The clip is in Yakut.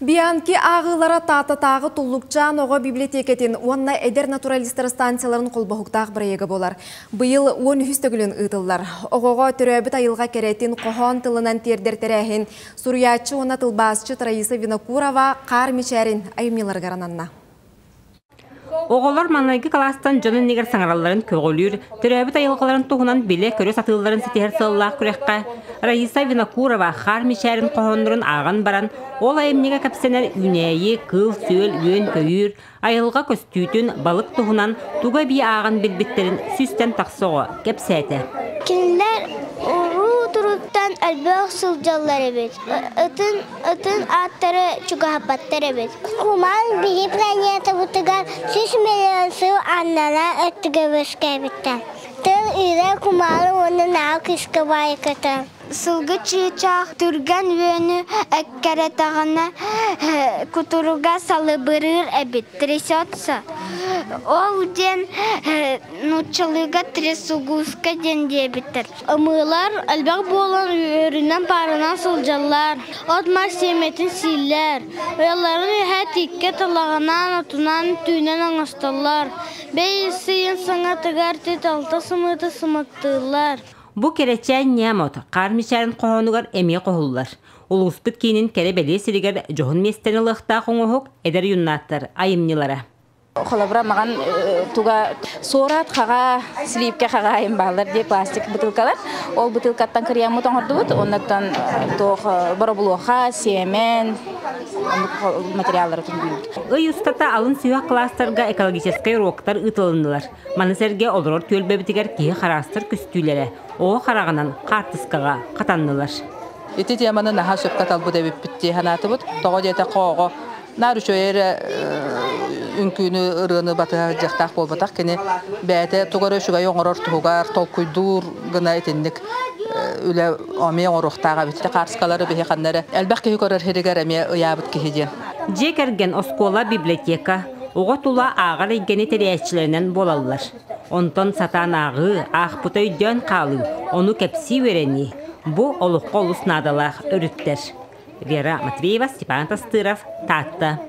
Бианки ааҕыылара Тааттатааҕы Туллукчаан оҕо библиотекатын уонна эдэр натуралистар станцияларын холбоһуктаах бырайыага буолар. Быйыл 13 төгүлүн ыытыллар. Оҕоҕо төрөөбүт айылҕа кэрэтин хоһоон тылынан тиэрдэр тэрээһин суруйааччы уонна тылбаасчыт Раиса Винокурова Хаар мичээрин айымньыларыгар ананна. Оҕолор маҥнайгы кылаастан дьон иннигэр саҥаралларын көҕүлүүр, төрөөбүт айылҕаларын туһунан билэ-көрө сатыылларын ситиһэр сыаллаах күрэххэ Раиса Винокурова Хаар мичээрин хоһооннорун ааҕан баран, ол айымньыга кэпсэнэр үүнээйи, кыыл-сүөл, үөн-көйүүр, айылҕа көстүүтүн, балык туһунан тугу эбии ааҕан билбиттэрин сүүстэн тахса оҕо кэпсээтэ. Кинилэр уруу туруттан элбэх сылдьаллар эбит. Ытын ытын ааттары чугаһаппаттар эбит. Куман биһи планетабытыгар 100 миллион сыл аннара өттүгэр үөскээбиттэр. Тыл үрэ кумаары уонна наа кыыска баайката. Сылгы чыычаах түргэн үөнү эккэрэтэҕинэ кутуруга салыбырыыр эбит, трясется. Ол диэн нууччалыыга трясугузка диэн диэбиттэр. Ымыылар элбэх буолан үөрүнэн паарынан сылдьаллар, от-мас сиэмэтин сииллэр, уйаларын үөһэ тииккэ талаҕынан, отунан, түүнэн оҥостоллор, бэйи сыйын саҥатыгар тит-алта сымыыты сымыттыыллар. Бу кэрэчээн ньээм от хаар мичээрин хоһоонугар эмиэ хоһуллар. Улууспут киинин кэрэ-бэлиэ сиригэр дьоһун миэстэни ылыахтаах оҥоһук эдэр юннаттар айымньылара. Холобура, маған туга суорат хаҕа, сливка хаҕаайын баалар дии пластик бытыылкалар. Ол бытыылкаттан кырыйаммыт оҥордубут. Оннуттан туох боробулуоха, сиэмэн материаллары түмдүүбүт. Ый устата алын сүһүөх класстарга экологическай уроктар ыытылыннылар. Маны сэргэ олорор түөлбэбитигэр киһи хараастар көстүүлэрэ оҕо хараҕынан хаартыскаҕа хатаннылар. Ити теманы наһаа сөпкө талбыт эбиппит дии санаатыбыт. Тоҕо диэтэххэ оҕо наар үчүгэй эрэ үҥкүүнү ырыаны батыһа сылдьыахтаах буолбатах. Кини бэйэтэ тугу эрэ үчүгэй оҥорор туһугар толкуйдуур гына итинник үлэ эмиэ оҥоруохтаах эбит. Хаарскалары биһи ханна эрэ элбэх киһи көрөр сиригэр эмиэ ыйаабыт киһи диэн. Дьиэ кэргэн, оскуола, библиотека оҕо тула ааҕар эйгэни тэрийээччилэринэн буолаллар. Онтон сатаан ааҕыы, аахпыта өйдөөн хаалыы, ону кэпсии үөрэнии бу олоххо олус наадалаах өрүттэр. Вера Матвеева, Степан Тастыров, Таатта.